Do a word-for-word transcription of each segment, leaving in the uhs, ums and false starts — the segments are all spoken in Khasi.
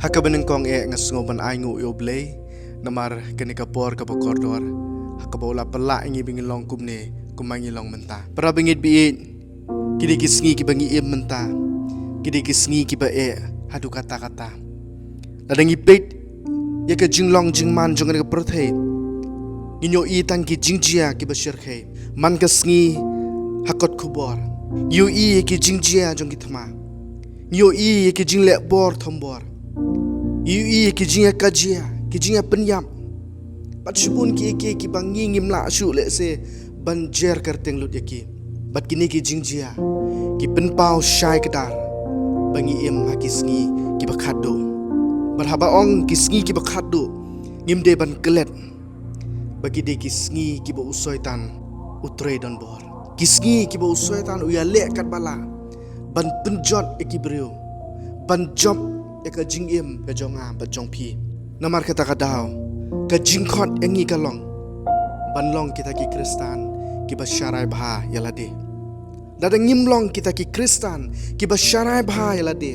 Ha kaba nyngkong eh nga sngew ban ai nguh ïa U Blei namar kane ka por kaba kordor ha kaba u la pynlah ïa ngi ba ngin long kumne kumba ngi long mynta. Para bangeit baieit, kine ki sngi kiba ngi im mynta ki dei ki sngi kiba eh haduh katta katta. Lada ngi peit ïa ka jinglong jingman jong kane ka pyrthei, ngin ïohi tang ki jingjia kiba shyrkhei. Man ka sngi ha kot khubor ngi ïohi ïa ki jingjia jong ki thma, ngi ïohi ïa ki jingleh bor thombor, ngi ïohi ïa ki jingïakajia, ki jingïapynïap, bad shibun kiei kiei kiba ngi ngim lah shuh lehse ban jer kyrteng lut ïa ki. Bad kine ki jingjia ki pynpaw shai kdar ba ngi im ha ki sngi kiba khatduh. Bad haba ong ki sngi kiba khatduh, ngim dei ban klet ba ki dei ki sngi kiba u Soitan u trei donbor, ki sngi kiba u Soitan u ïaleh katba lah ban pynjot ïa ki briew, ban jop ïa ka jingim ka jong nga bad jong phi. Namar kata ka daw ka jingkhot ïa ngi ka long ban long kita ki Khristan kiba sharai bha ïa lade. Lada ngim long kita ki Khristan kiba sharai bha ïa lade,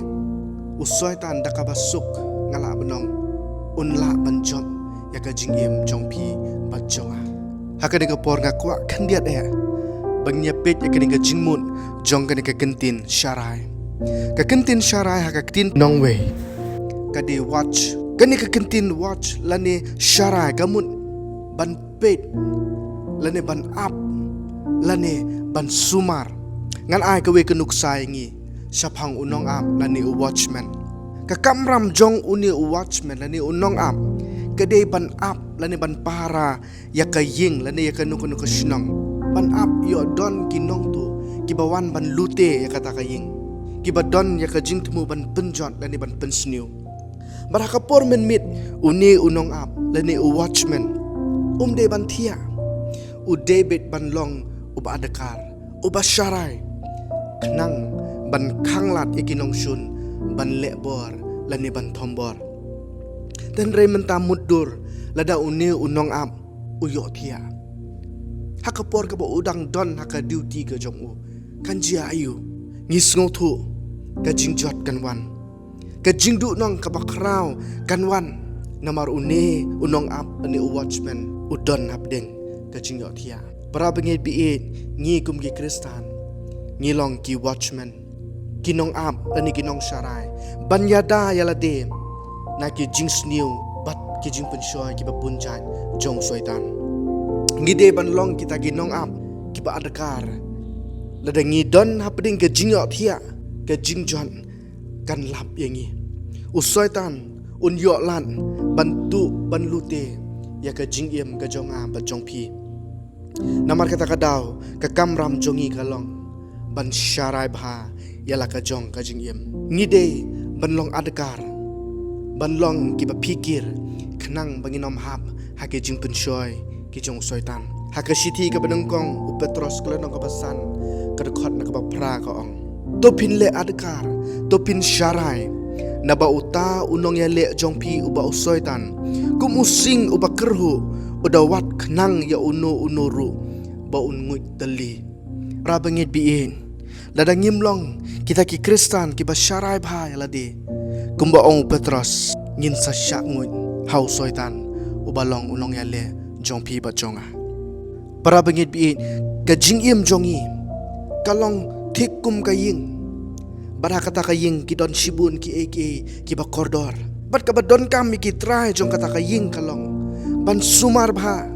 u Soitan da kaba suk nga lah ban ong un lah ban jop ïa ka jingim jong phi bad jong nga. Ha kane ka por nga kwah khyndiat eh ba ngin ïa peit ïa kane ka jingmut jong kane ka kyntien sharai. Ka kyntien sharai ha ka ktien nongwei ka dei watch. Kane ka kyntien watch lane sharai ka mut ban peit lane ban ap lane ban sumar. Ngan ai kawei ka nuksa ïa ngi shaphang u nongap lane u watchman. Ka kamram jong une u watchman lane u nongap ka dei ban ap lane ban pahara ïa ka ïing lane ïa kano kano ka shnong, ban ap ïoh don ki nongtuh kiba wan ban lute ïa kata ka ïing, kiba don ïa ka jingthmu ban pynjot lane ban pynsniew. Bad ha ka por mynmiet une u nongap lane u watchman um dei ban thiah, u dei beit ban long uba adkar, uba sharai, khnang ban khanglad ïa ki nongshun ban leh bor lane ban thombor. Hynrei mynta mutdur lada une u nongap u ïohthiah ha ka por kaba u dang don ha ka duty ka jong u, kan jia aiu? Ngi sngewthuh ka jingjot kan wan, ka jingduhnong kaba khraw kan wan. Namar une u nongap lane u watchman u don hapdeng ka jingïohthiah. Para bangeit baieit, ngi kum ki Khristan ngi long ki watchman, ki nongap lane ki nongsharai ban ïada ïa lade na ki jingsniew bad ki jingpynshoi kiba bun jait jong u Soitan. Ngi dei ban long kita ki nongap kiba adkar. Lada ngi don hapdeng ka jingïohthiah, ka jingjot kan lap ïa ngi. U Soitan un ïoh lad ban tuh ban lute ïa ka jingim ka jong nga bad jong phi. Namar kata ka daw ka kamram jong ngi ka long ban sharai bha ïa la ka jong ka jingim. Ngi dei ban long adkar, ban long kiba phikir khnang ba ngin ym hap ha ki jingpynshoi ki jong u Soitan. Ha ka shithi kaba nyngkong u Petros ka lynnong kaba san, ka dkhot na kaba phra ka ong, to phin leh adkar, to phin sharai, naba uta u nongïaleh jong phi uba u Soitan, kum u sing uba kyrhuh, u da wad khnang ïa uno uno ruh ba un nguid tylli. Para bangeit baieit, lada ngim long kita ki Khristan kiba sharai bha ïa lade, kumba ong u Petros, ngin sa shah nguid ha u Soitan uba long u nongïaleh jong phi bad jong nga. Para bangeit baieit, ka jingim jong ngi ka long thik kum ka ïing. Bad ha kata ka ïing ki don shibun kiei kiei kiba kordor. Bad kaba donkam ïa ki trai jong kata ka ïing ka long ban sumar bha,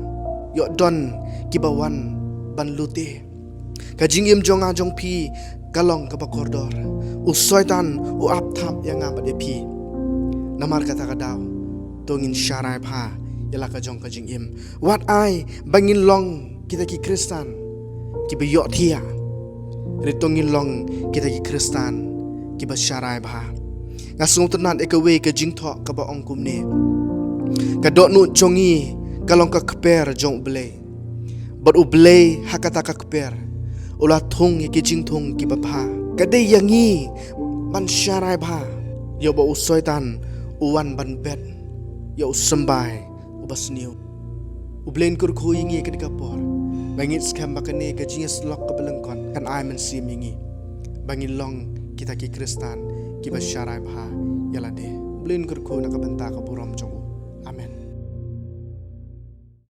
ïoh don kiba wan ban lute. Ka jingim jong nga jong phi ka long kaba kordor. U Soitan u ap thap ïa nga bad ïa phi. Namar kata ka daw to ngin sharai bha ïa la ka jong ka jingim. Wat ai ba ngin long kita ki Khristan kiba ïohthiah, hynrei to ngin long kita ki Khristan kiba sharai bha. Nga sngewtynnat ïa kawei ka jingthoh kaba ong kumne, ka dohnud jong ngi ka long ka kper jong U Blei. Bad U Blei ha kata ka kper u la thung ïa ki jingthung kiba bha. Ka dei ïa ngi ban sharai bha, ïoh ba u Soitan u wan ban bet ïa u symbai uba sniew. U Blei un kyrkhu ïa ngi ha kane ka por. Nga ngeit skhem ba kane ka jingïasyllok kaba lyngkot kan ai mynsiem ïa ngi ba ngin long kita ki Khristan kiba sharai bha ïa lade. Ïa kyrkhu na ka bynta ka burom jong u. Amen.